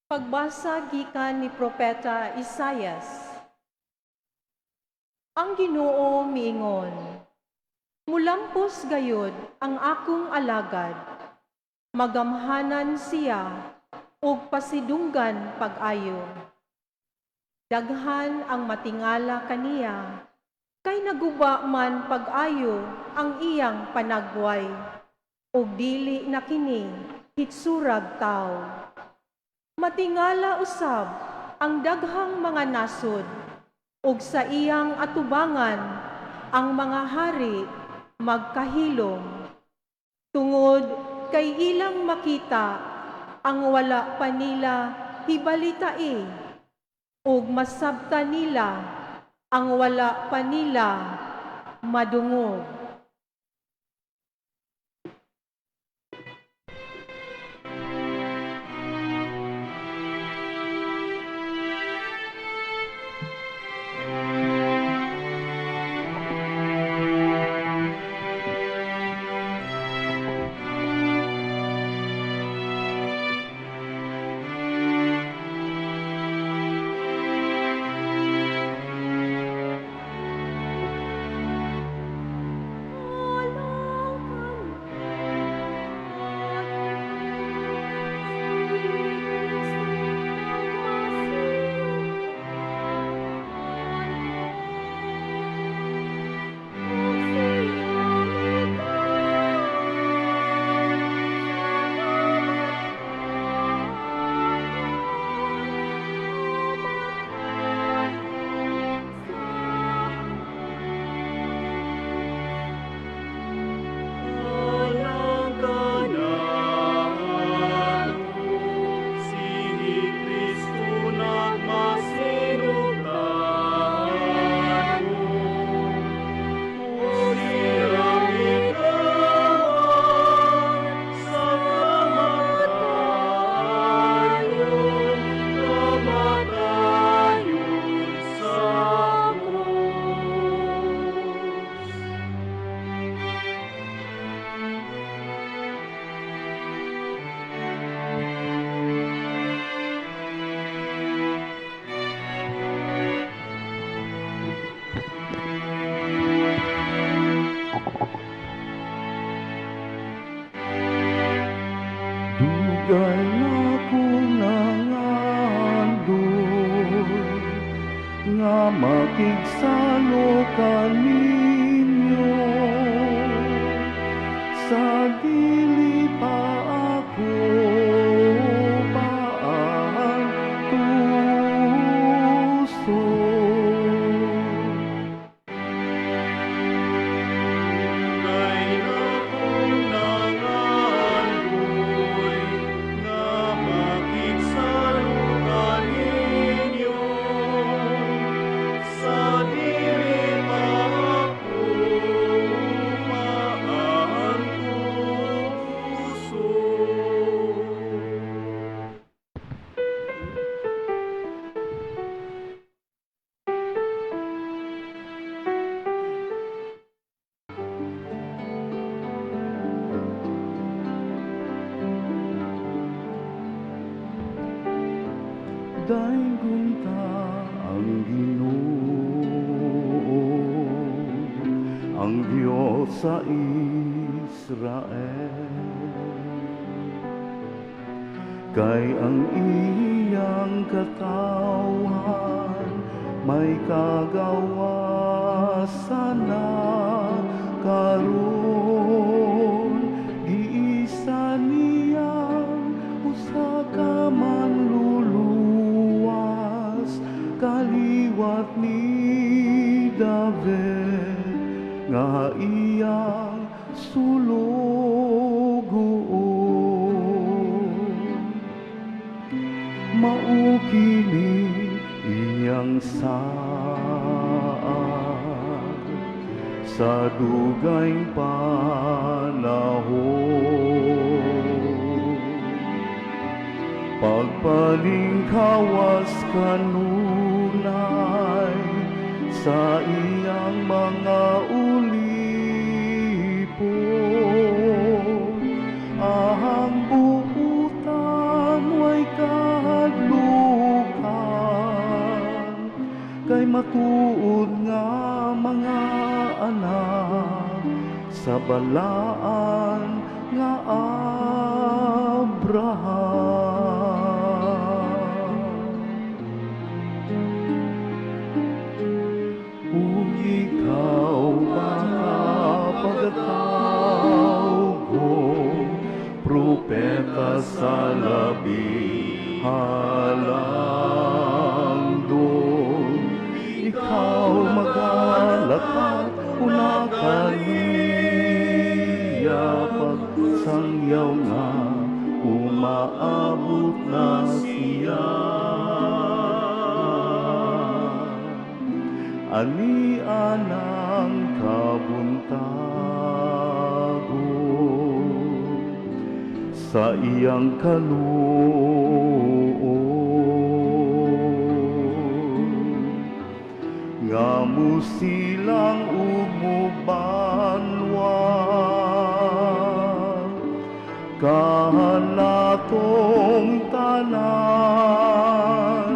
Pagbasa gikan ni Propeta Isayas. Ang Ginoo miingon, "Mulampos gayud ang akong alagad, magamhanan siya ug pasidunggan pag-ayo. Daghan ang matingala kaniya, kay naguba man pag-ayo ang iyang panagway, ug dili na kini hitsurag tawo. Matingala usab ang daghang mga nasod, ug sa iyang atubangan ang mga hari magkahilom. Tungod kay ilang makita ang wala pa nila hibalitai, ug masabta nila ang wala pa nila madungog." nga makigsalo kaninyo sa dili pa ako paantuson. Dugay na kong nangandoy nga makigsalo kaninyo sa dili pa ako paantuson. Daygon ta ang Ginoo, ang Dios sa Israel. Kay ang iyang katawhan may kagawasan na karon, giisa niya usa ka manluluwas, kaliwat ni David nga iyang sulugoon. Mao kini iyang saad sa dugay panahon, pagpalingkawas kanunay sa iyang mga ulipon. Ang buutan way kahadlukan kay matuod nga mga anak sa balaan nga Abraham. Ug ikaw makapagatawgon, propeta sa labing halangdon. Ikaw magalakat una kaniya, pagsangyaw nga umaabot na siya. Ani anang kabuntagon sa iyang kaluoy nga musilang ug mubanwa kanatong tanan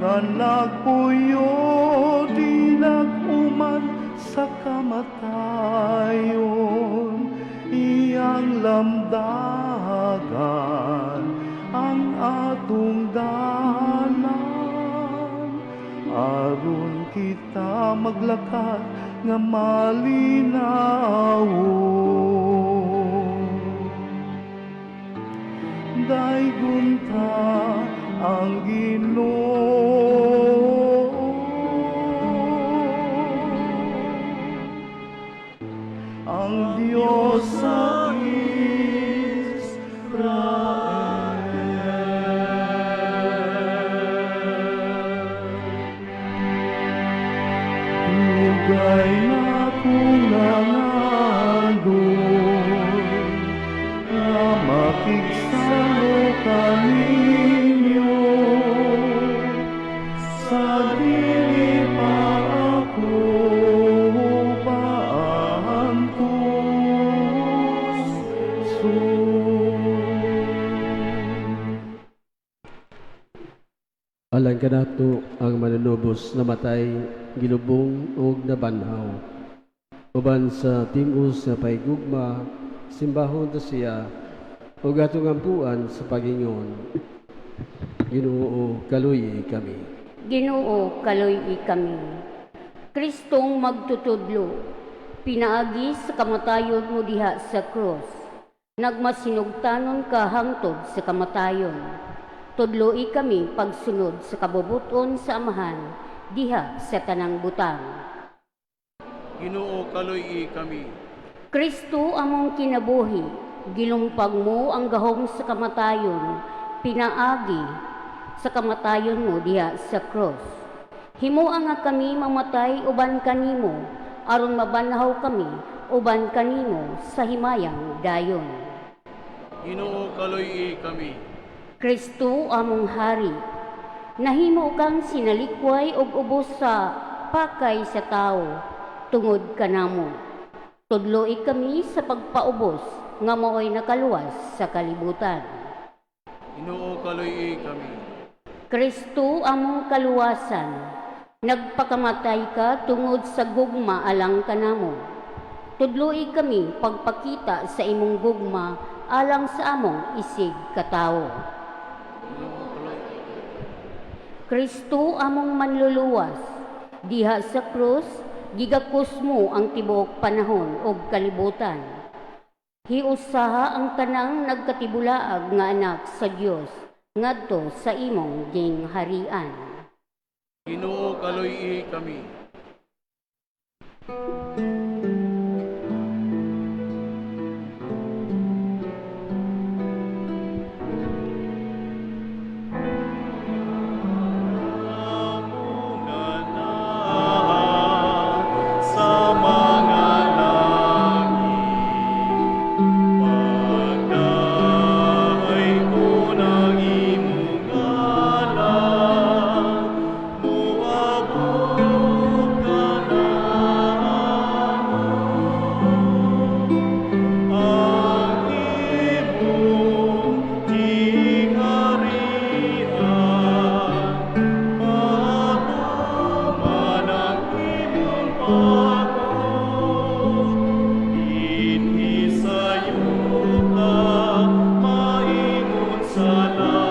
nga nagpuyo dinag-uman sa kamatayon, iyang lamdagan ang atong dalan aron kita maglakat nga malinawon. Daygon ta ang Ginoo, ang Dios sa Israel. Dugay na kong nangandoy nga makigsalo kaninyo sa dili pa ako paantuson. Alang kanato ang manunubos, namatay, gilubong ug nabanhaw. Uban sa timos nga pahigugma, simbahon ta siya ug atong ampuan sa pagingon, Ginoo, kaluyi kami. Ginoo, kaloy-i kami. Kristong magtutudlo, pinaagi sa kamatayon mo diha sa krus. Nagmasinugtanon ka hangtod sa kamatayon. Tudloi kami pagsunod sa kabubut-on sa Amahan diha sa tanang butang. Ginoo, kaloy-i kami. Kristo among kinabuhi, gilumpag mo ang gahom sa kamatayon, pinaagi sa kamatayon mo diha sa krus. Himoa nga kami mamatay uban kanimo, aron mabanhaw kami uban kanimo sa himayang dayon. Ginoo, kaloy-i kami. Kristo among hari, nahimo kang sinalikway ug ubos sa pakay sa tawo tungod kanamo. Tudloi kami sa pagpaubos nga maoy nakaluwas sa kalibutan. Ginoo, kaloy-i kami. Kristo among kaluwasan, nagpakamatay ka tungod sa gugma alang kanamo. Tudloi kami pagpakita sa imong gugma alang sa among isig katawo. Kristo among manluluwas, diha sa krus gigakos mo ang tibuok panahon ug kalibutan. Hiusaha ang tanang nagkatibulaag nga anak sa Dios ngadto sa imong gingharian. Ginoo, kaloy-i kami. Sa mga langit, pagdaygon ang imong ngalan, moabot kanamo ang imong gingharian, matuman ang imong pagbuot, dinhi sa yuta, maingon sa langit.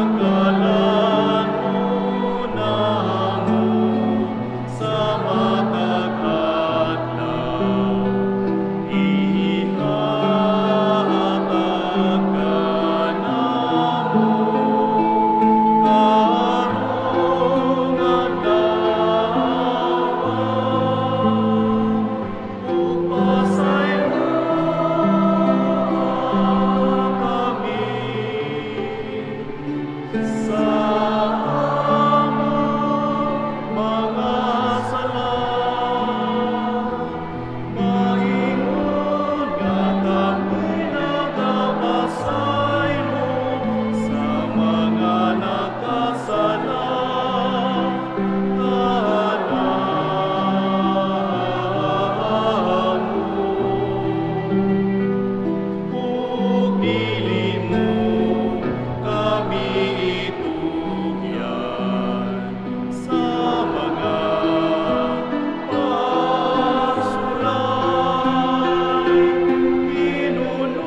Tanggalan mo namo sa matag adlaw, ihatag kanamo karong adlaw, ug pasayloa kami sa among mga sala, maingon nga kami nagapasaylo sa mga nakasala kanamo. Ug dili mo kami itugyan sa mga pagsulay, hinunoan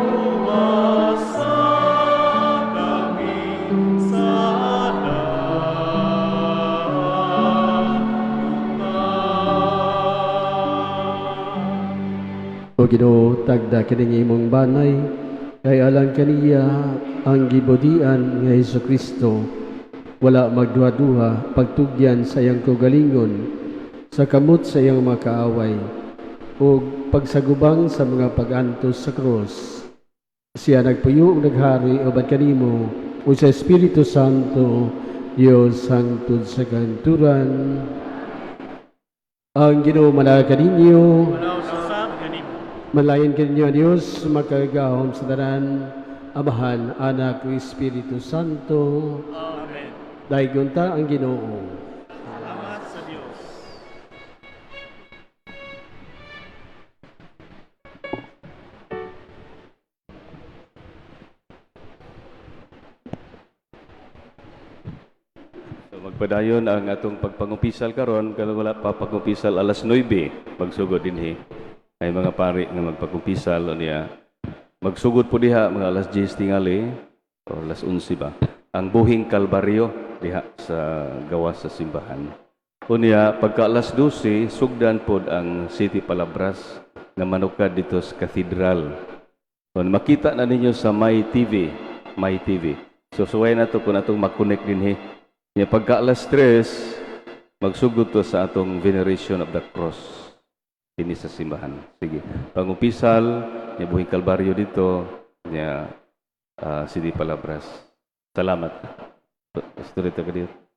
luwasa kami sa damutan. O Ginoo, tagda kining imong banay, kay alang kaniya ang gibudian nga Hesus Kristo wala magduha-duha pagtugyan sa iyang kaugalingon sa kamot sa iyang mga kaaway ug pagsagubang sa mga pag-antos sa krus. Siya nagpuyo ug naghari uban kanimo ug sa Espiritu Santo, Dios hangtod sa kahangturan. Ang Ginoo manaog kaninyo. Manaog usab kanimo. Manlayen kaninyo ang Diyos, makagagahom sa tanan, Amahan, Anak, ug Espiritu Santo. Amen. Daygon ta ang Ginoo. Salamat sa Dios. So magpadayon ang atong pagpangumpisal karon, pero wala pa pagumpisal, alas 9 magsugod dinhi. Ay mga pari nga magpakumpisal niya. Magsugod po diha mga alas 10 tingali o alas 11 ba. Ang buhing Kalbaryo diha sa gawas sa simbahan. Unya pagka alas 12, sugdan pod ang City Palabras nga manukad dito sa cathedral. So, makita na ninyo sa My TV, My TV. So suway na to kung atong makonect dinhi. Nya pagka alas 3, magsugod to sa atong veneration of the cross dinhi sa simbahan. Sige. Pangumpisal, nya buhing Kalbaryo dito, nya City Palabras. Salamat. Pastorita ka dito.